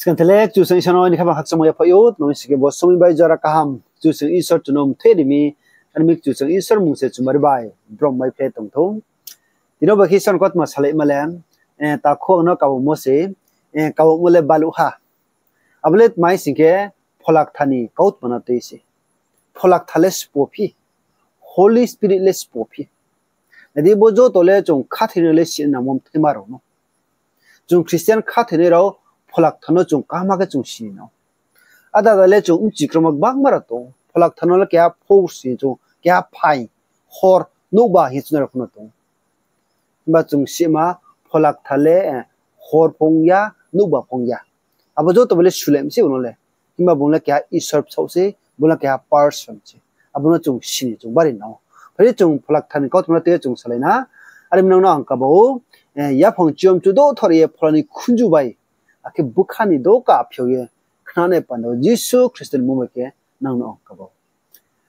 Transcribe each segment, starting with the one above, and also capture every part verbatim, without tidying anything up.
Skang thele Kchusoyang Isor no ni khaphang khakchangmo yaphaih ou, tma mi sing khe bo somoing bai jora kaham Kchusoyang Isor chung no mthe ri mi, are mi Kchusoyang Isor mmung se chumari bai brom bai phle tong thou. Tini bo khe Isor ni kautma salaima le, eh, takhu ang no kabangmo se, eh, kabangmo le baluh ha. Abo le tma mi sing khe Pholakthar ni kautma no tui se. Pholakthar le sbo phi, Holy Spirit le sbo phi. Nai di, bo joto le chung khathoinai rao le sini nangmo mthaima rao no. Chung Christian khathoinai rao Pholakthar no chung kaham khe chung sini nang. Ada ada le chung bchi kroma gbangma rao tong. Pholakthar no le keha force hing chung, keha phaing, hor, nouhba hing chung nai rao pho no tong. Himba chung sima Pholakthar le, eh, hor pho ong ya, nouhba pho ong ya. Abo joto bai le sulem se bung no le. Himba bung le keha Isor bsaoh se, bung le keha person se. Abo no chung sini chung bari nang ou. Phai di chung Pholakthar ni kautma no tui ye chung salai na. Are mi nang no ang kaba ou, eh, yaphang chiyom chudo thor ye phola ni khunju bai, akhe bkha ni doka phiao ye khnanai panda wo Jisu Khristo ni mmung bai khe nang no ang kaba ou.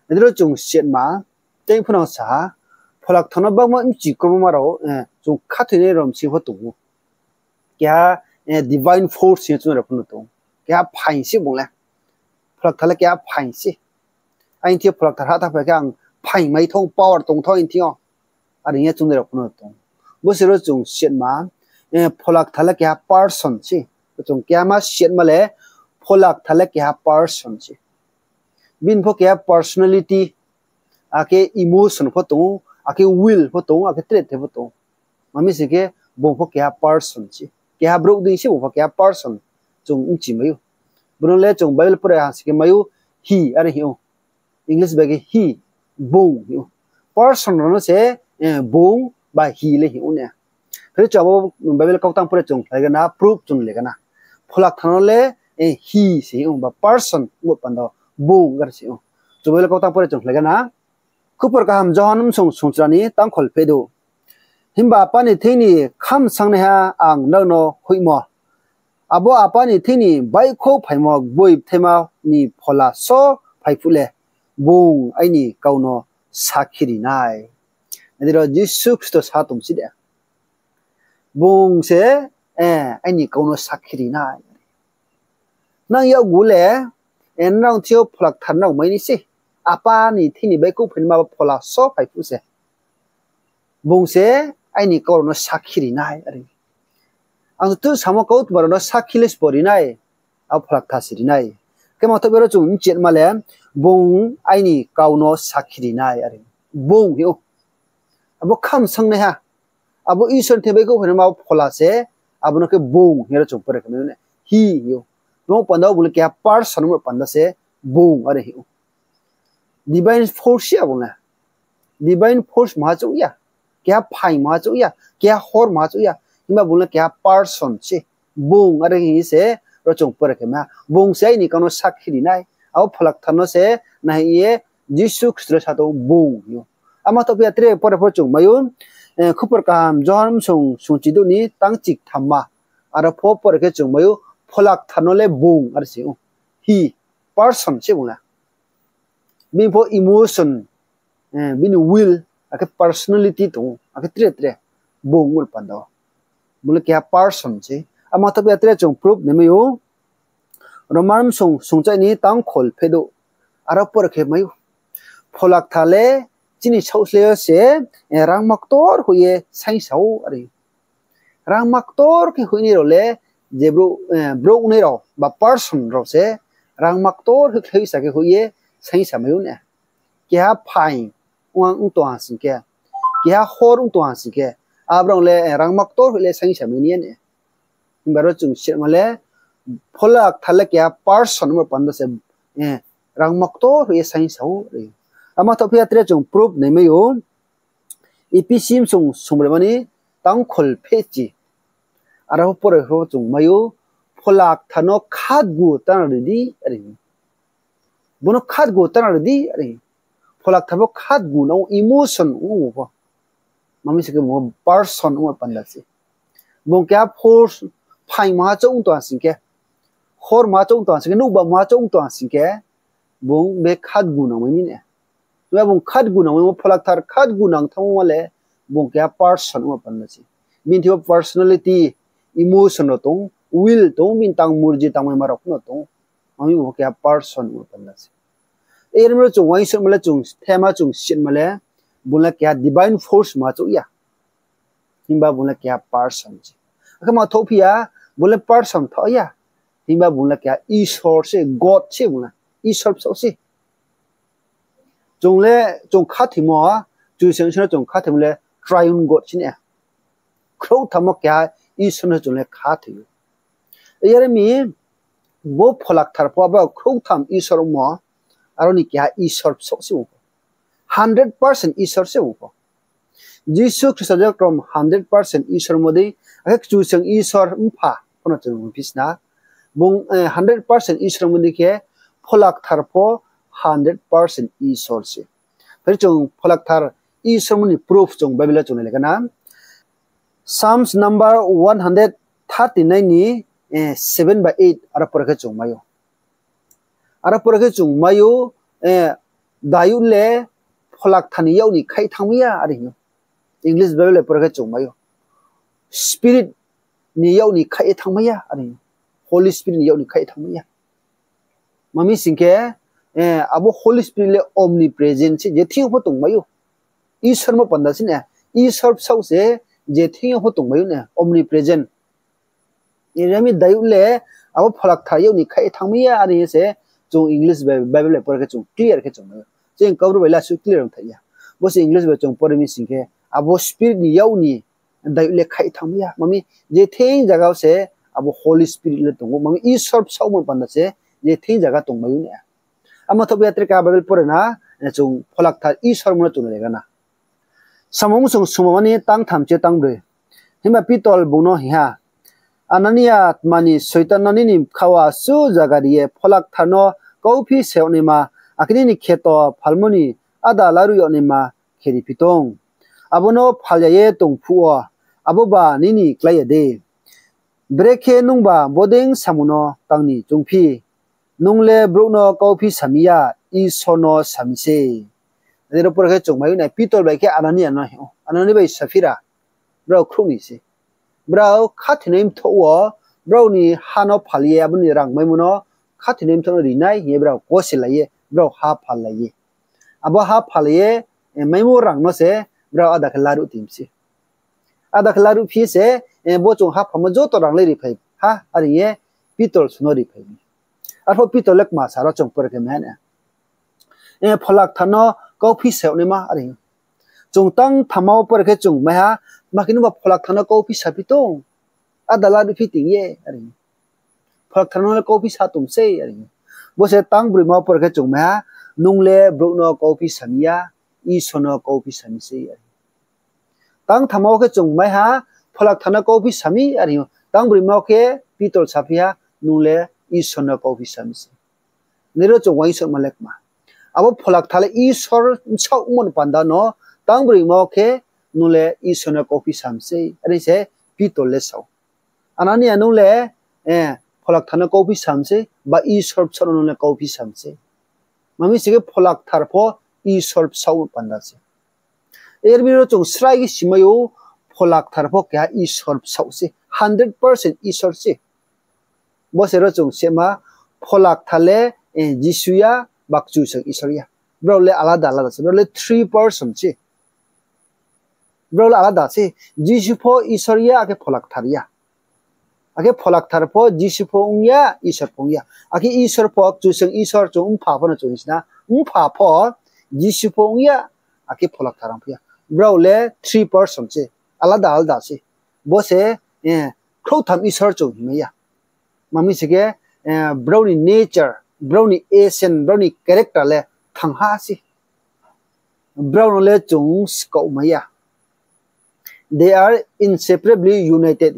Nai di ro chung sima, tei pho no sa ha, Pholakthar no bangma bchi kroma rao, eh, chung khathoinai rao bsing pho tong ou. Keha, eh, divine force hing chung nai rao pho no tong. Keha phaing se bung le. Pholakthar le keha phaing se. Aini thing yo Pholakthar ha thanng phai khe ang phaing mai thou, power tong thou aini thing yo. Are hing ye chung nai rao pho no tong. Bo se ro chung sima, eh, Pholakthar le keha person se. Chung keha ma sima le, Pholakthar le keha person se. Bini pho keha personality, akhe emotion pho tong ou, akhe will pho tong ou, akhe tre tre pho tong ou. Tma mi sing khe bung pho keha person se. Keha brouh dei se bung pho keha person chung bchi mai ou. Bo no le chung Bible pore ha sing khe mai ou, he are hing ou. English bai khe he, bung hing ou. Person rao no se, eh, bung ba he le hing ou na. Phai di chung abo Bible kautang pore chung khlai gana, proof chung le gana. Pholakthar no le, eh, he se hing ou, ba person ongmo panda wo bung are se hing ou. Chung Bible kautang pore chung khlai gana. Khupor kaham Johon bsung sungchra ni tangkhol pheh dou. Himba Apa ni thing ni khamsangnaiha ang nrao no hoihmo, abo Apa ni thing ni baihkhouh phaimo gboi bthaima ni phola so phai phuh le, bung aini kau no sakhi ri nai. Nai di ro Jisu Khristo sa tong si de. Bung se, eh, aini kau no sakhi ri nai. Nang yakgu le, eh, nrao thing yo Pholakthar nrao mai ni se. Apa ni thing ni baihkhouh phaima bo phola so phai phuh se, bung se aini kau rao no sakhi ri nai are. Ang tu samo kautma rao no sakhi le sbo ri nai, abo Pholakthar se ri nai. Khe ma thoh be ro chung bchi ma le, bung aini kau no sakhi ri nai are. Bung hing ou. Abo khamsangnaiha, abo Isor ni thing baihkhouh phaima abo phola se, abo no khe bung hing ye ro chung pore khe mai ou na. He hing ou. Bo panda wo bung le keha person ongmo panda se bung are hing ou. Divine force ya bung le. Divine force maha chouh ya. Keha phaing maha chouh ya. Keha hor maha chouh ya. Himba bung le keha person se. Bung are hing se ro chung pore khe ma. Bung se aini kau no sakhi ri nai. Abo Pholakthar no se nai hing ye Jisu Khristo le sa tong bung hing ou. Ama thoh phi ya tre pore pho chung mai ou, eh, Khupor kaham Johon bsung sungchidouh ni tangchik thamma. Aro pho pore khe chung mai ou, Pholakthar no le bung are se hing ou. He, person se bung le. Bini pho emotion, eh, bini will, akhe personality tong ou, akhe tre tre bung ongmo panda wo. Bung le keha person se. Ama thoh phi ya tre chung proof nai mai ou. Roman bsung sungchai ni tangkhol pheh dou. Aro pore khe mai ou. Pholakthar le chini saohslái yo se, eh, rangma ktor hoih ye saingsa ou are. Rangma ktor khe hoihnai rao le, je brouh, eh, brouh ongnai rao ba person rao se rangma ktor hoihkhlai sa khe hoih ye saingsa mai ou na. Keha phaing ong tong ha sing khe, keha hor ong tong ha sing khe, abrao le, eh, rangma ktor hoih le saingsa mai ni ya na. Himba ro chung sima le, Pholakthar le keha person ongmo panda se, eh, rangma ktor hoih ye saingsa ou are. Ama thoh phi ya tre chung proof nai mai ou. Ephesi bsung sungbroima ni tangkhol phehchi. Aro pore pho chung mai ou, Pholakthar no khatgu tana ri di are. Bo no khatgu tana ri di are. Pholakthar pho khatgu nang ou, emotion ong ou pho. Tma mi sing khe bung person ongmo panda se. Bung keha force, phaing maha chouh ong tong ha sing khe, hor maha chouh ong tong ha sing khe, nouhba maha chouh ong tong ha sing khe, bung be khatgu nang mai ni na. Tma bung khatgu nang mai, Pholakthar khatgu nang thanngmo le, bung keha person ongmo panda se. Bini thing yo personality, emotion rao tong, will tong ou, bini tang murji tangmaima rao pho no tong ou. Mami bo keha person ongmo panda se. Yar mi ro chung uaingsouhma le, chung thema chung sitma le, bung le keha divine force ma chouh ya. Himba bung le keha person se. Akhe ma thouhphi ya, bung le person thaoh ya. Himba bung le keha Isor se, God se bung le. Isor bsaoh se. Chung le, chung khathoimo, Kchusoyang Isor no chung khathoimo le Triune God sini. Khrouhtham wo keha Isor no chung le khathoi ou. Yar mi, bo Pholakthar pho abo khrouhtham Isor ongmo, aro ni keha Isor bsaoh se ong pho. Hundred percent Isor se ong pho. Jisu Khristo je krom hundred percent Isor ongmo dei, akhe Kchusoyang Isor Mpha pho no chung ongphi sna. Bung, eh, hundred percent Isor ongmo dei khe, Pholakthar pho hundred percent Isor se. Phai chung Pholakthar Isor ongmo ni proof chung Bible wo chung nai le kana. Psalms number one hundred thirty-nine ni, eh, seven by eight aro pore khe chung mai ou. Aro pore khe chung mai ou, eh, Dayud le Pholakthar ni yak ni khaih thanngmai ya are hing ou. English Bible le pore khe chung mai ou. Spirit ni yak ni khaih ye thanngmai ya are hing ou. Holy Spirit ni yak ni khaih ye thanngmai ya. Mami sing khe, eh, abo Holy Spirit le omnipresent se, je thing yo pho tongmai ou. Isor mo panda sini, Isor bsaoh se, je thing yo pho tongmai ou ne, omnipresent. Yar mi Dayud le, abo Pholakthar yak ni khaih thanngmai ya are hing se, chung English Bi-, Bible le pore khe chung clear khe chung mai ou. Chung Kaubru bai le asuh clear ong thai ya. Bo se English bai chung pore mi sing khe, abo Spirit ni yak ni Dayud le khaih thanngmai ya. Mami je thing zaga wo se abo Holy Spirit le tong ou. Mami Isor bsaoh mo panda se je thing zaga tongmai ou ne. Amo thouh ya tre ka Bible pore na, eh, chung Pholakthar Isor mo no chung nai le kana. Samung sung sungmani tang tham chi tang broi. Himba Pitol bung no hing ha, Anania, tma ni Soitan no nini bkha wo asuh zaga ri ye Pholakthar no kauphi sa yag naima, akhe nini kheto phalmo ni áda laruh yag naima khe ri phi tong? Abo no phal ya ye tong phuh wo, abo ba nini klái ya de? Brekhe nungba bodei samung no tang ni choungphi? Nung le brouh no kauphi sa mi ya, Isor no sa mi sei. Nai ro pore khe chung mai ou nai, Pitol bai khe Anania no hing ou. Anania bai Saphira, brao khrouh ni se. Brao khathoinai mthoh wo, brao ni ha no phal ye, abo ni rang maimo no khathoinai mthoh no ri nai hing ye brao kose lai ye, brao ha phal lai ye. Abo ha phal ye, eh, maimo rang no se brao áda khe laruh ti mi se. Áda khe laruh phi se, eh, bo chung ha phalmo joto rang le riphai ha, are ye Pitol sung no riphai mi. Arphuh Pitol le kma sa ro chung pore khe mai ha na. Eh, Pholakthar no kauphi sa yag naima, are. Chung tang thamma wo pore khe chung mai ha, tma khe nungba Pholakthar no kauphi sa phi tong? Áda laruh phi ting ye, are. Pholakthar no le kauphi sa tong sei, are. Bo se tang broima wo pore khe chung mai ha, nung le brouh no kauphi sa mi ya, Isor no kauphi sa mi sei, are. Tang thamma wo khe chung mai ha, Pholakthar no kauphi sa mi, are. Tang broima wo khe Pitol saphi ha, nung le Isor no kauphi sa mi sei. Nai ro chung uaingsouhma le kma. Abo Pholakthar le Isor bsaoh ongmo ni panda no, tang broima wo khe nung le Isor no kauphi sa mi sei, are se Pitol le sa ou. Anania nung le, eh, Pholakthar no kauphi sa mi sei, ba Isor bsaoh no nung le kauphi sa mi sei. Mami sing khe Pholakthar pho Isor bsaoh panda se. Yar mi ro chung srai khe si mai ou, Pholakthar pho keha Isor bsaoh se, hundred percent Isor se. Bo se ro chung sema, Pholakthar le, eh, Jisu ya, ba Kchusoyang Isor ya. Brao le alada alada se, brao le three person se. Brao le alada se, Jisu pho Isor ya, akhe Pholakthar ya. Akhe Pholakthar pho Jisu pho ong ya, Isor pho ong ya. Akhe Isor pho, Kchusoyang Isor chung Mpha pho no chung sna, Mpha pho Jisu pho ong ya, akhe Pholakthar ong phi ya. Brao le three person se, alada alada se. Bo se, eh, khrouhtham Isor chung hingmai ya. Mami sing khe, eh, brao ni nature, brao ni essence, brao ni character le thangha se. Brao no le chung skaohmai ya. They are inseparably united.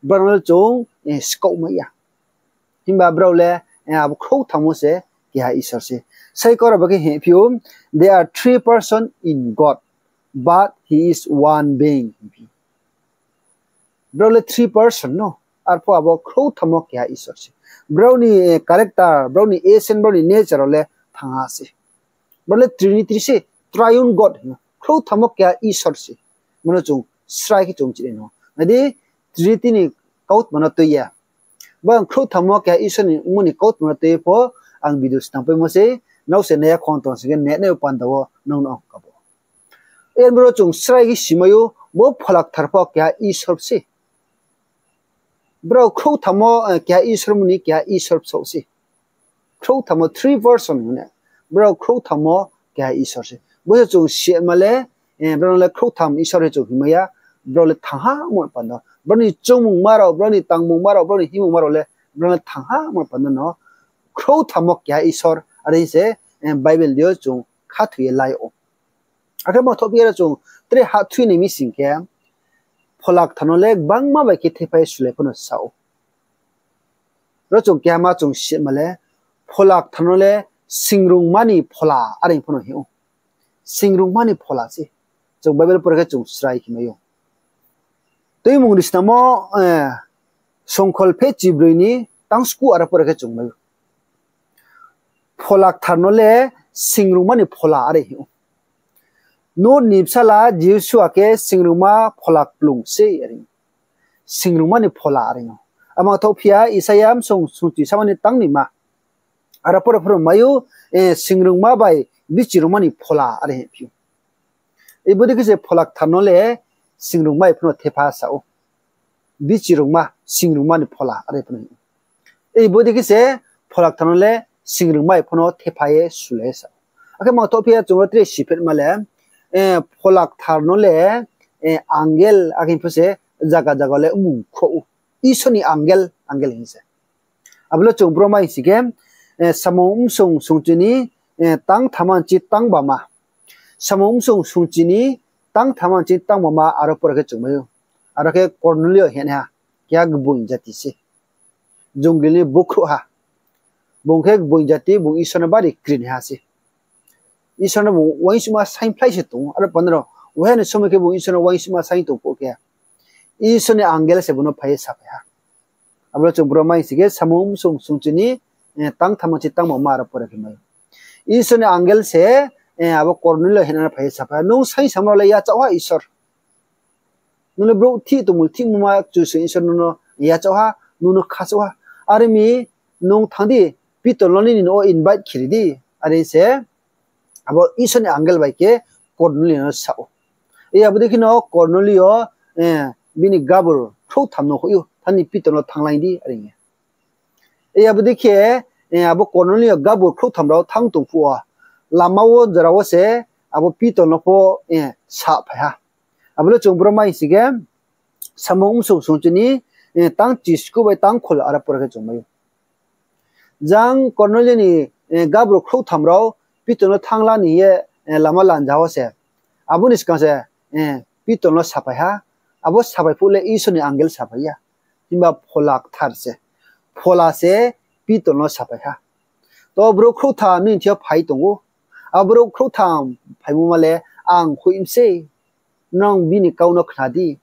Brao no le chung, eh, skaohmai ya. Himba brao le, eh, abo khrouhtham wo se keha Isor se. Sai kau rao bo khe hingphi ou, they are three person in God, but he is one being. Brao le three person no, arphuh abo khrouhtham wo keha Isor se. Brao ni, eh, character, brao ni essence, brao ni nature rao le thangha se. Brao le Trinity se, Triune God hing ou. Khrouhtham wo keha Isor se. Bo no chung srai khe chung chinai no. Nai di, Trinity ni kautma no tui ye. Bo ang khrouhtham wo keha Isor ni ongmo ni kautma no tui pho ang video snam paimo sei, nrao se nai ya khong tong sing khe nai nai panda wo nrao no ang kabo. Abo ro chung srai khe simai ou, bo Phola Kthar pho keha Isor sei. Brao khrouhtham wo, eh, keha Isor mani keha Isor bsaoh sei. Khrouhtham wo three person hing ne. Brao khrouhtham wo keha Isor sei. Bo se chung sima le, eh, brao no le khrouhtham Isor hing chung hingmai ya, brao le thangha mo panda. Brao ni choungmungma rao, brao ni tangmungma rao, brao ni hingmungma rao le, brao le thangha mo panda no. Khrouhtham wo keha Isor, are hing se, eh, Bible di yo chung khathoi ye lai ou. Akhe mangthoh phi ya ro chung tre hahthui nai mi sing khe, Phola Kthar no le gbangma bai khe thepha ye sulai pho no sa ou. Ro chung keha ma chung sima le, Phola Kthar no le singrungma ni phola are pho no hing ou. Singrungma ni phola se. Chung Bible pore khe chung srai khe mai ou. Tuimung ni snamo, eh, songkhol phe chibroi ni tang sku aro pore khe chung mai ou. Phola Kthar no le singrungma ni phola are hing ou. Nun ni bsala Josua khe singrungma phola kplung sei are. Singrungma ni phola are ou. Amang thoh phi ya Isaia msong sungchi sama ni tang ni ma. Aro pore pho no mai ou, eh, singrungma bai bichirungma ni phola are hing phi ou. Ibo dei khe se Phola Kthar no le singrungma bai pho no thepha sa ou. Bichirungma, singrungma ni phola are pho no hing ou. Ibo dei khe se Phola Kthar no le singrungma bai pho no thepha ye sulai sa ou. Akhe mangthoh phi ya chung ro tre siphetma le, eh, Phola Kthar no le, eh, angel akhe pho se zaga zaga le mmung kho ou. Isor ni angel, angel hing se. Abo le chung bro mai sing khe, eh, Samung msong sungchi ni, eh, tang thamma nchi tang bama. Samung msong sungchi ni tang thamma nchi tang bama aro pore khe chung mai ou. Aro khe Kornelio hinaiha, keha gboing jati se. Jongil ni bukhrouhha. Bung khe gboing jati, bung Isor no bari krinaiha se. Isor no bung uaingsouhma saingphlai se tong ou. Aro panda ro, uaiha ni somoi khe bung Isor no uaingsouhma saing tong phuh khe, Isor ni angel se bung no phai ye saphai ha. Abo le chung bro mai sing khe Samung msong sungchi ni, eh, tang thamma nchi tang bama aro pore khe mai ou. Isor ni angel se, eh, abo Kornelio hinaiha no phai ye saphai ha, nung saing samrao le yachaoh ha Isor. Nung le brouh thih tongmung thihmungma Kchusoyang Isor nung no yachaoh ha, nung no khasaoh ha. Are mi nung thanng di, Pitor no nini nouh wo invite khe ri di. Are se, abo Isor ni angel bai khe Kornelio no sa ou. Abo dei khe no Kornelio, eh, bini gabur khrouhtham no hoih ou, thanng di Pitor no thannglai di, are hing ye. Abo dei khe, eh, abo Kornelio gabur khrouhtham rao thanng tong phuh wo, lama wo jora wo se abo Pitor no pho, eh, saphai ha. Abo le chung bro mai sing khe, Samung msong sungchi ni, eh, tang chiskuh bai tang khol aro pore khe chung mai ou. Jang Kornelio ni, eh, gabur khrouhtham rao Pitor no thanngla ni hing ye, eh, lama lanja wo se. Abo ni skang se, eh, Pitor no saphai ha. Abo saphai phuh le Isor ni angel saphai ya. Himba Phola Kthar se. Phola se Pitor no saphai ha. To brouh khrouhtham nini thing yo phai tong ou. Abo brouh khrouhtham phaimo ma le ang hoih mi sei. Nung bini kau no khna di.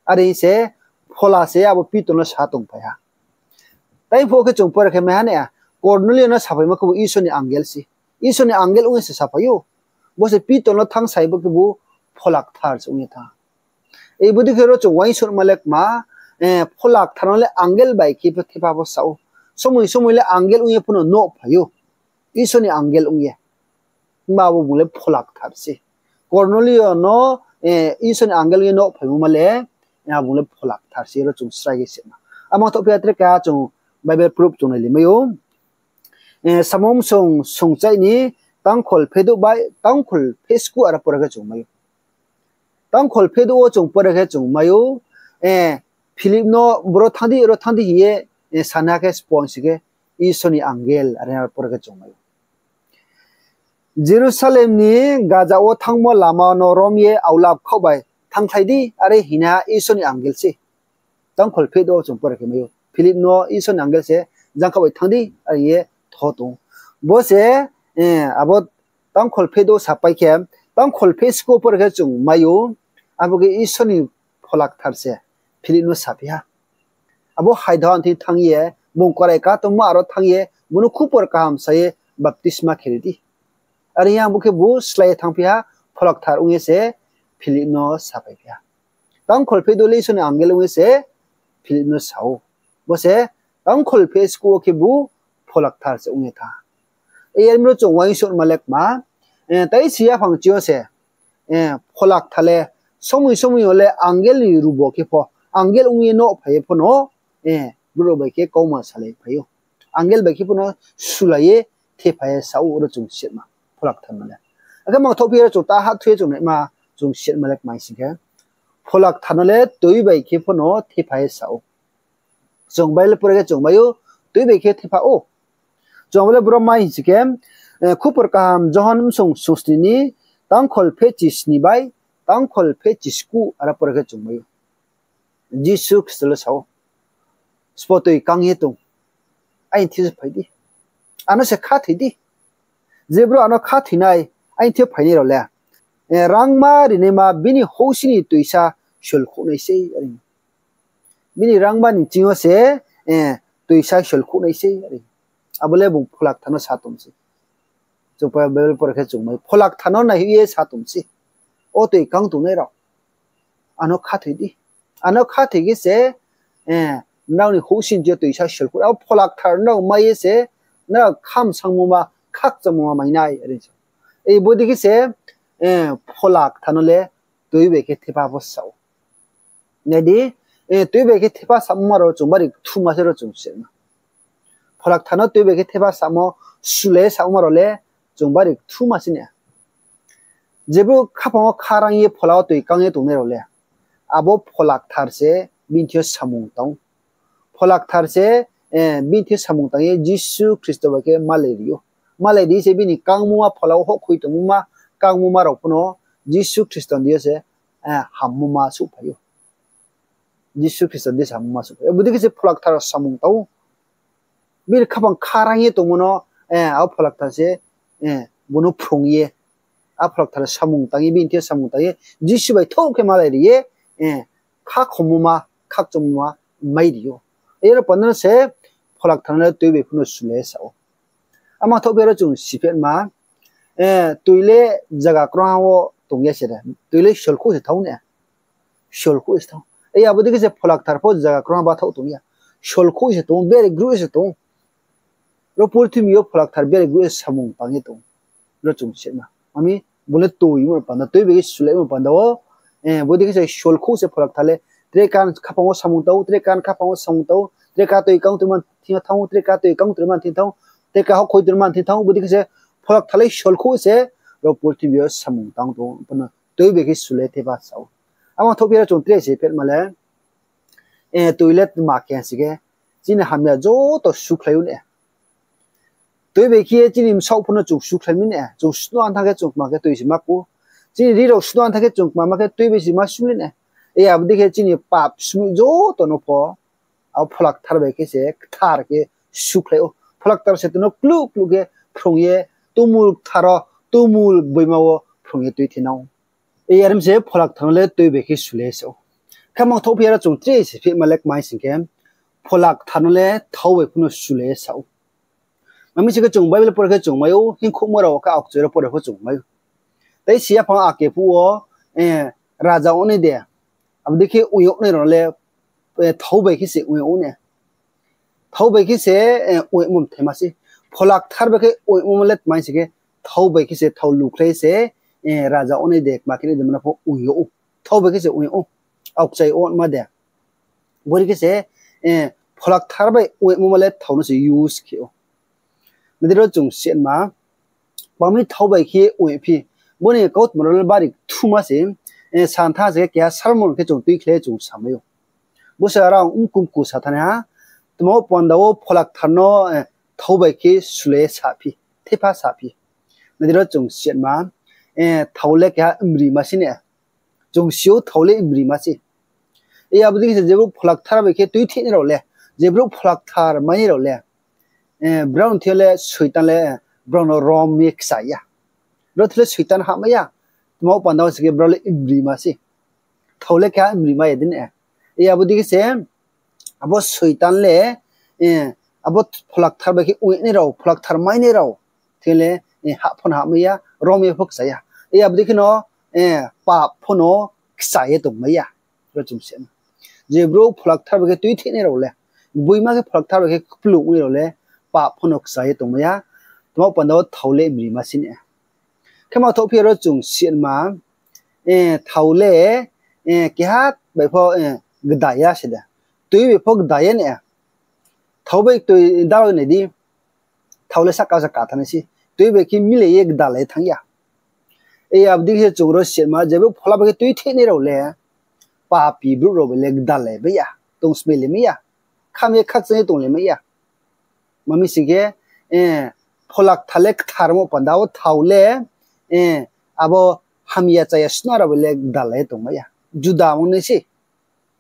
Are hing se Phola se abo Pitor no sa tongphai ha. Tai phuh khe chung pore khe mai ha nai, Kornelio no saphaimo khebu Isor ni angel se. Isor ni angel ong ye se saphai ou. Bo se Pitor no thanng sai bo khebu Phola Kthar se ong ye thanng. Ibo dei khe ro chung uaingsouhma le kma, eh, Phola Kthar no le angel bai khe pho thepha pho sa ou. Somoi somoi le angel ong ye pho no nouh phai ou. Isor ni angel ong ye. Himba abo bung le Phola Kthar se. Kornelio no, eh, Isor ni angel ong ye nouh phaimo ma le, eh, abo bung le Phola Kthar se, ro chung srai khe sima. Amang thoh phi ya tre keha chung Bible proof chung nailai mai ou. Eh, Samung msong sungchai ni tang khol phedouh bai tang khol pheskuh aro pore khe chung mai ou. Tang khol phedouh wo chung pore khe chung mai ou, eh, Philip no bro thanng di, ro thanng di hing ye, eh, sana khe spon si khe Isor ni angel are pore khe chung mai ou. Jerusalem ni Gaza wo thanngmo lama no rom ye aulap khaoh bai thanngkhlai di, are hingna Isor ni angel se. Tang khol phedouh wo chung pore khe mai ou. Philip no Isor ni angel se, jang khaoh bai thanng di, are hing ye tho tong ou. Bo se, eh, abo tang khol phedouh sapai khe, tang khol pheskuh pore khe chung mai ou, abo khe Isor ni Phola Kthar se Philip no saphai ha. Abo haidha thing thanng ye, bung korai ka tongmo aro thanng ye, bung no khupor kaham sa ye baptisma khe ri di. Are hing ye abo khe bo slái ye thanngphi ha, Phola Kthar ong ye se Philip no saphaiphi ha. Tang khol phedouh le Isor ni angel ong ye se Philip no sa ou. Bo se Tangkhol pheh skuh wo khebu Pholakthar se ong ye thanng ha. Yar mi ro chung uaingsouhma le kma, eh, tai si yaphang ching yo se, eh, Pholakthar le somoi somoi yo le angel ni rubo khe pho, angel ong ye no phai ye pho no, eh, brouh rao bai khe kauma salai phai ou. Angel bai khe pho no sulai ye thephai ye sa ou, ro chung sima Pholakthar no le. Akhe mangthouh phi ye ro chung ta ha thu ye chung naima, chung sima le kma hing sing khe, Pholakthar no le tui bai khe pho no thephai ye sa ou. Chung Bible pore khe chung mai ou, tui bai khe thepha ou. Chung Bible bro mai hing si khe, eh, Khupor Kaham Johon bsung sungsni ni tangkhol pheh chisni bai tangkhol pheh chiskuh aro pore khe chung mai ou. Jisu Khristo le sa ou, Sbo toi kang ye tong, aini thing yo phai di. Ano se khathoi di. Je brouh ano khathoinai, aini thing yo phainai rao le, eh, rangma rinaima bini houhsing ni toisa solkhouh nai sei, are. Bini rangma ni ching yo se, eh, toisa solkhouh nai sei, are. Abo le bung Pholakthar no sa tong se. Chung Bible pore khe chung mai, Pholakthar no naihoih ye sa tong se. O toi kang tongnai rao, ano khathoi di. Ano khathoi khe se, eh, nrao ni houhsing ni toisa solkhouh. Abo Pholakthar nrao mai ye se, nrao khamsangmo ma, khakchangmo ma mai nai, are sa. Ei bodei khe se, eh, Pholakthar no le tui bai khe thepha pho sa ou. Nai di, eh, tui bai khe thepha samo ma rao chung bari kthuma se ro chung sima. Pholakthar no tui bai khe thepha samo, sulai samo ma rao le chung bari kthuma se na. Je brouh khaphang wo kharang ye phola wo toi kang ye tongnai rao le, abo Pholakthar se bini thing yo samung tang ou. Pholakthar se, eh, bini thing yo samung tang ye Jisu Khristo bai khe malai ri ou. Malai ri se bini kangmoma, phola wo houhkhoi tongmoma, kangmoma rao pho no Jisu Khristo ni deing yo se, eh, hammo ma souhphai ou. Jisu Khristo ni deing se hammo ma souhphai ou. Bodei khe se Pholakthar samung tang ou. Bini khaphang kharang ye tongmo no, eh, abo Pholakthar se, eh, bung no phrung ye, a Pholakthar samung tang ye, bini thing yo samung tang ye, Jisu bai thouh khe malai ri ye, eh, khakhomoma, khakchangmoma mai ri ou. Yar panda no se Pholakthar no le tui bai pho no sulai ye sa ou. Amang thouh phi ro chung siphetma, eh, tui le zaga krungha wo tong ya se de. Tui le solkhouh se thanng na. Solkhouh se thanng. Ei abo dei khe se Pholakthar pho zaga krungha bathaoh tong ya. Solkhouh se tong, bere grouh se tong. Ro purthimbi yo Pholakthar bere grouh se samung tang ye tong. Ro chung sima. Ami bo le tuimo panda, tui bai khe sulaimo panda wo, eh, bo dei khe se solkhouh se Pholakthar le, tre kan khaphang wo samung tang ou, tre kan khaphang wo samung tang ou, tre ka toi kang toi man thing yo thanng ou, tre ka toi kang toi man thing thanng ou, tre ka houhkhoi toi man thing thanng ou, bo dei khe se Pholakthar le solkhouh se, ro purthimbi yo samung tang tong ou, panda tui bai khe sulai thepha sa ou. Amang thouh phi ro chung tre se phetma le, eh, tui le tma khe si khe, chini hamya joto sukhlai ou na. Tui bai khe ye chini bsaoh pho no chung sukhlai mi na, chung snu antha khe chung kma khe tui se ma ku. Chini ri rao snu antha khe chung kma ma khe tui bai se ma snu na. Ei abo dei khe chini pap snu joto no pho, abo Pholakthar bai khe se kthar khe sukhlai ou. Pholakthar se tong no kluh kluh khe phrung ye, tumul kthar wo, tumul boima wo phrung ye tuithe nang ou. Ei are mi se Pholakthar no le tui bai khe sulai ye sa ou. Khe mangthouh phi ro chung tre se phetma le kma hing sing khe, Pholakthar no le thao bai pho no sulai ye sa ou. Mami se khe chung Bible pore khe chung mai ou, hingkhouhmo rao khe aokchai rao pore pho chung mai ou. Tai si yaphang ake phuh wo, eh, raja ongnai de, abo dei khe ong ye ongnai rao le, eh, thao bai khe se ong ye ong na. Thao bai khe se, eh, ong ye ongmo mthaima se. Pholakthar bai khe ong ye ongmo le tma hing sing khe, thao bai khe se thao lukhlai se, eh, raja ongnai de, kma khe nai de, mano pho ong ye ou. Thao bai khe se ong ye ou. Aokchai onma de. Bo dei khe se, eh, Pholakthar bai ong ye ongmo ma le thao no se use khe ou. Nai di ro chung sima, bangmi thao bai khe ong ye phi. Bo ni kautma rao le bari kthuma se, eh, santha se khe keha sermon khe chung tuikhlai chung samai ou. Bo se arang mkumku sa thanng ha, tma wo panda wo Pholakthar no, eh, thao bai khe sulai ye saphi, thepha saphi. Nai di ro chung sima, eh, thao le keha mrima se na. Chung si ou thao le mrima se. Ei abo dei khe se je brouh Pholakthar bai khe tuithenai rao le, je brouh Pholakthar mainai rao le, eh, brao ni thing yo le Soitan le, eh, brao no rom ye kcha ya. Brao thing le Soitan hahmai ya. Tma wo panda wo se khe brao le mrima se. Thao le keha mrima ya dei na. Ei abo dei khe se, abo Soitan le, eh, abo Pholakthar bai khe ong ye nai rao, Pholakthar mainai rao thing le, eh, hah pho no hahmai ya, rom ye pho kcha ya. Ei abo dei khe no, eh, pap pho no kcha ye tongmai ya. Ro chung sima, je brouh Pholakthar bai khe tuithenai rao le, Gboima khe Pholakthar bai khe kplung ong ye rao le pap pho no kcha ye tongmai ya. Tma panda wo thao le mrima si na. Khe ma thohphi ya ro chung siatma, thao le keha bai pho gda ya se de. Tui bai pho gda ya na. Thao bai tui dalo nai di. Thao le sahka sahka thanng nai se. Tui bai khe mile ye gdalai thanng ya. Abo dei khe se chung ro siatma, je brouh phola bai khe tuithenai rao le, papi brouh rao bai le gdalai mai ya, tongsmai le mai ya, kham ye khakchang ye tong le mai ya. Tma mi sing khe, Pholakthar le ktharmo panda wo thao le, abo hamya chaya sna rao bai le gdalai tongmai ya. Juda mang nai se.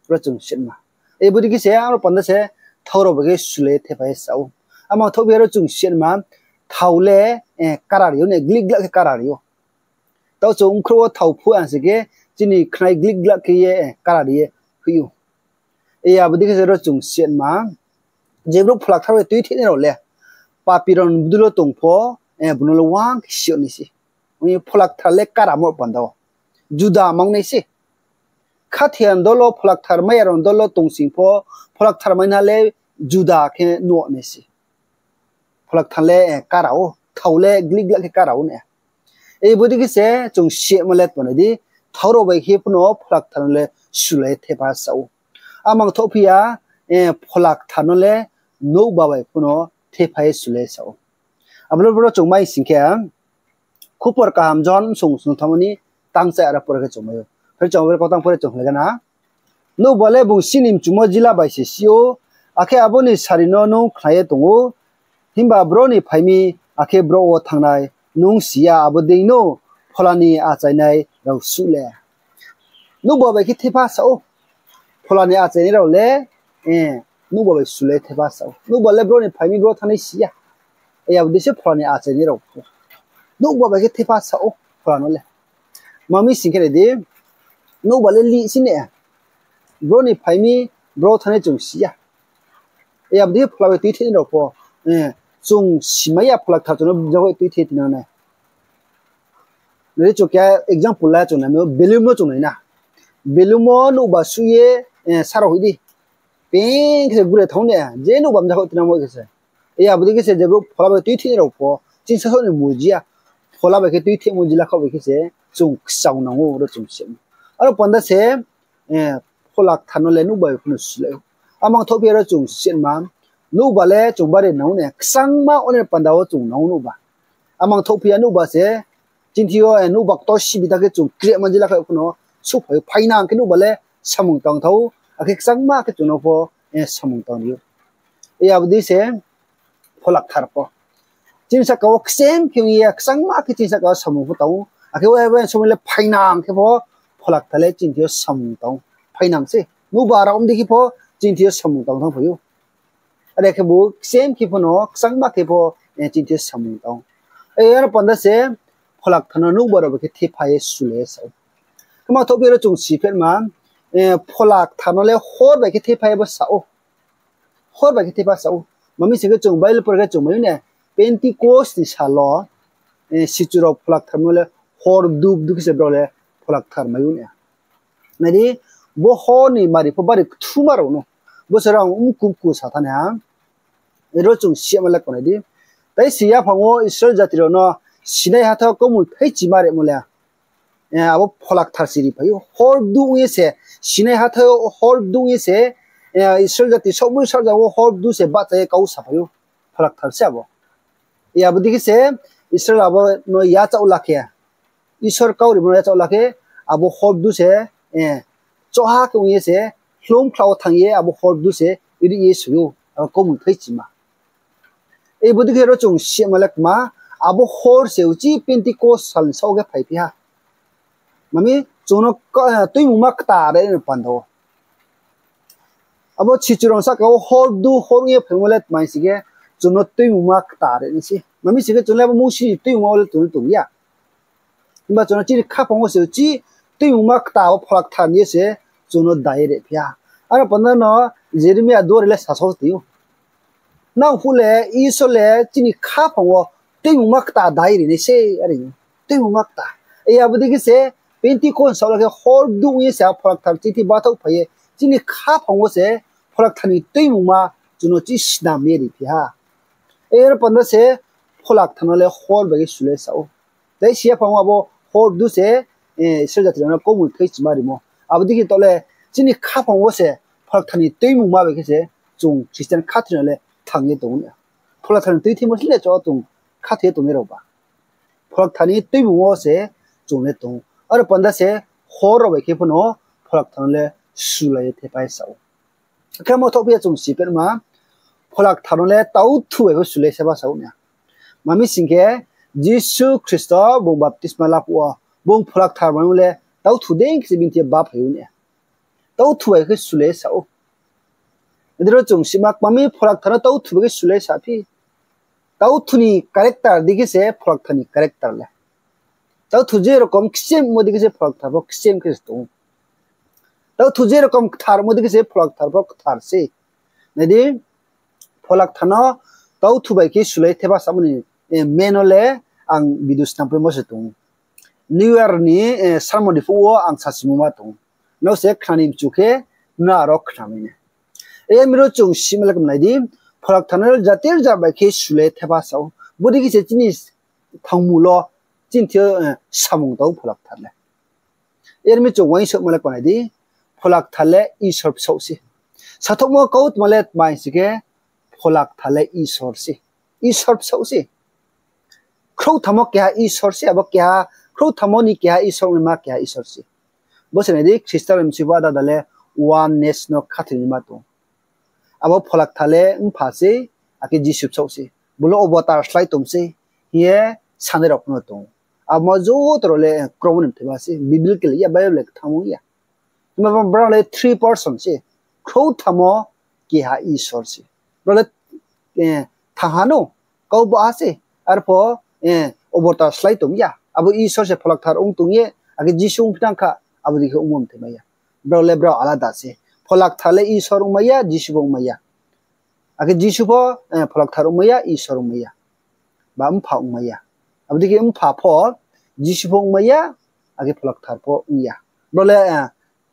Ro chung siatma. Abo dei khe se aro panda se thao rao bai khe sulai thepha ye sa ou. Amang thohphi ya ro chung siatma, thao le kara ri ou ne, glik glak khe kara ri ou. Tao chung bkhrouh wo thao phuh ang se khe, chini khnai glik glak khe ye kara ri ye hoih ou. Abo dei khe se ro chung siatma, je brouh Pholakthar bai tuithenai rao le, papi rao ni bdul wo tong pho, bung no le wang khe si yag nai se. Ong ye Pholakthar le karamo panda wo. Juda mang nai se. Khathia ni dol wo Pholakthar mai ya rao ni dol wo tongsing pho, Pholakthar mai na le juda khe nuh nai se. Pholakthar le kara ou, thao le glik glak khe kara ou na. Abo dei khe se chung siatma le tma nai di, thao rao bai khe pho no Pholakthar no le sulai thepha sa ou. Amang thohphi ya, Pholakthar no le nouhba bai pho no thepha ye sulai sa ou. Abo le boro chung mai sing khe, Khupor Kaham Johon bsong sung thanngmo ni tangchai aro pore khe chung mai ou. Phai chung abo le kautang pore chung hla gana. Nouhba le bung chini mchumo jila bai se si ou, akhe abo ni sari no nung khna ye tong ou. Himba bro ni phai mi, akhe bro wo thanngnai, nung si ya, abo dei no Phola ni achainai rao suh le. Nouhba bai khe thepha sa ou. Phola ni achainai rao le, nouhba bai sulai thepha sa ou. Nouhba le bro ni phai mi bro thanngnai si ya. Abo dei se Phola ni achainai rao pho. Nouhba bai khe thepha sa ou, Phola no le. Tma mi sing khe nai di, nouhba le lih si ne. Bro ni phai mi, bro thanngnai chung si ya. Abo dei khe Phola bai tuithenai rao pho, chung simai ya Pholakthar chung no bjag ye tuithe tinang nai. Nai di chung keha example la chung nai, belum no chung nai na. Belum wo nouhba suh ye, sa rao hoih di. Peng khe se gure thanng ne, je nouhba mjag ye tinang mo khe se. Abo dei khe se je brouh Phola bai tuithenai rao pho, chini sasaoh ni muji ya, Phola bai khe tuithemo jila khaoh bai khe se, chung kchang nang ou, ro chung se. Aro panda se, Pholakthar no le nouhba bai pho no sulai ou. Amang thohphi ya ro chung siatma, nouhba le chung bari nang ou ne, kchangma one panda wo chung nang ou nouhba. Amang thohphi ya nouhba se, chini thing yo, nouhba ktor sibi ta khe chung krehma jila khaoh pho no, suhphai ou, phainang khe nouhba le samung tang thao, akhe kchangma khe chung no pho, samung tang ri ou. Abo dei se, Pholakthar pho. Chini sahka wo kchem khe ong ye, kchangma khe chini sahka wo samung pho tang ou. Akhe uaingsouhmo le phainang khe pho, Pholakthar le chini thing yo samung tang ou. Phainang se. Nouhba rao mdei khe pho, chini thing yo samung tang thanng phai ou. Are khebu kchem khe pho no, kchangma khe pho, chini thing yo samung tang ou. Aro panda se, Pholakthar no nouhba rao bai khe thepha ye sulai ye sa ou. Khe ma thohphi ya ro chung si pherma, Pholakthar no le hor bai khe thepha ye bo sa ou. Hor bai khe thepha sa ou. Tma mi sing khe chung Bible pore khe chung mai ou ne, Pentecost ni sal wo, sichu rao Pholakthar no le hor dub dub khe se brao le Pholakthar mai ou ne. Nai di, bo hor ni mari pho bari kthuma rao no. Bo se rao mku mku sa thanng nai ha. Ro chung siyama le kau nai di. Tai si yaphang wo Israel jati rao no Sinai hathái wo kaumul thaichima rimo le, abo Pholakthar se ri phai ou. Hor dub ong ye se, Sinai hathái wo hor dub ong ye se, Israel jati saohboi saohja wo hor dub se bahcha ye kau saphai ou. Pholakthar se abo. Abo dei khe se Israel abo no yachaoh la khe, Isor kau rimo no yachaoh la khe, abo hor dub se, choha khe ong ye se, hloung khla wo thanng ye abo hor dub se ri ye soi ou, abo kaumul thaichima. Abo dei khe ro chung siyama le kma, abo hor se uchih Pentecost sal ni saoh khe phaiphi ha. Mami, chung no tuimungma kta ri ni panda wo. Abo sichu rao sahka wo hor dub hor ong ye phaimo le tma sing khe, chung no tuimungma kta ri nai se. Mami sing khe chung le abo Mousi ni tuimungma wo le tong tong ya. Himba chung no chini khaphang wo se uchih tuimungma kta wo Pholakthar ni ye se chung no dai ri phi ha. Aro panda no Jeremia duari le sasaoh tong ou. Nang phuh le, Isor le chini khaphang wo tuimungma kta dai ri nai se, are tuimungma kta. Abo dei khe se Pentecost saoh la khe hor dub ong ye se a Pholakthar chini thing bathaoh phai ye, chini khaphang wo se Pholakthar ni tuimungma chung no chi snam ye ri phi ha. Aro panda se Pholakthar no le hor bai khe sule sa ou. Tai si yaphang wo abo hor du se, eh, Israel jati rao no kaumul thai chima rimo. Abo dei khe taoh le chini khaphang wo se Pholakthar ni tuimungma bai khe se chung Christian khathoi no le thang ye tong ou. Pholakthar ni tuithimo se le chung khathoi ye tongnai rao ba. Pholakthar ni tuimung wo se chung le tong ou. Aro panda se hor rao bai khe pho no Pholakthar no le sulai ye thepai sa ou. Khe mo thoh phi ya chung si pherma, Pholakthar no le tauthu bai khe sulai se ba sa ou na. Mami sing khe, Jisu Khristo bung baptisma la phuh wo, bung Pholakthar mai le tauthu dei khe se bini thing yo baphai ou na. Tauthu bai khe sulai sa ou. Adi ro chung sima kmami Pholakthar no tauthu bai khe sulai sa phi. Tauthu ni character dei khe se Pholakthar ni character le. Tauthu je rokom kchemmo dei khe se Pholakthar pho kchem khe se tong ou. Tauthu je rokom kthar mo dei khe se Pholakthar pho kthar se. Nai di, Pholakthar no tauthu bai khe sulai thepa samo ni, eh, main no le ang video snam paimo se tong ou. New Year ni, eh, sermon ni phuh wo ang sasimo ma tong ou. Nrao se khnani mchu khe, nrao aro khnamai nai. Yar mi ro chung sima le kmnai di, Pholakthar no le jati rza bai khe sulai thepa sa ou. Bodei khe se chini thangmul wo, chini thing yo, eh, samung tong Pholakthar le. Yar mi chung uaingsouhma le kmnai di, Pholakthar le Isor bsaoh se. Sathouhmo kautma le tma hing si khe, Pholakthar le Isor se. Isor bsaoh se. Khrouhtham wo keha Isor se, abo keha, khrouhtham wo ni keha Isor ongnaima keha Isor se. Bo se nai di, Khristian rao ni bsing pho ada ada le oneness no khathoinaima tong ou. Abo Pholakthar le Mpha se, akhe Jisu bsaoh se. Bung le obotar slái tong se, hing ye sanai rao pho no tong ou. Abo joto rao le kromo ni mthaima se, biblical ya, Bible le kthang ong ya. Himba brao le three person se, khrouhtham wo keha Isor se. Brao le, eh, thangha no, kau baha se, arpho, eh, obotar slái tong ya. Abo Isor se Pholakthar ong tong ye, akhe Jisu ongphi tang kha, abo dei khe ongmo mthaimai ya. Brao le brao alada se. Pholakthar le Isor ongmai ya, Jisu pho ongmai ya. Akhe Jisu pho, eh, Pholakthar ongmai ya, Isor ongmai ya. Ba Mpha ongmai ya. Abo dei khe Mpha pho, Jisu pho ongmai ya, akhe Pholakthar pho ong ya. Brao le, eh,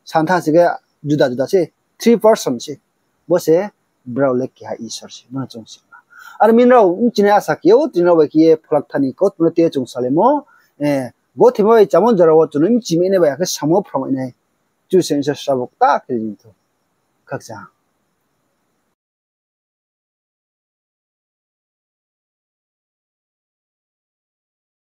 santha se khe juda juda se, three person se. Bo se brao le keha Isor se, bo no chung sima. Aro mi nrao mchinai asa khe ou, tini nrao bai khe ye Pholakthar ni kautma no tei ye chung salaimo, eh, gothe bai chamon jora wo chung no mchimai nai bai akhe samo phramai nai. Kchusoyang Isor srabo kta khe ri thou. Khakchang.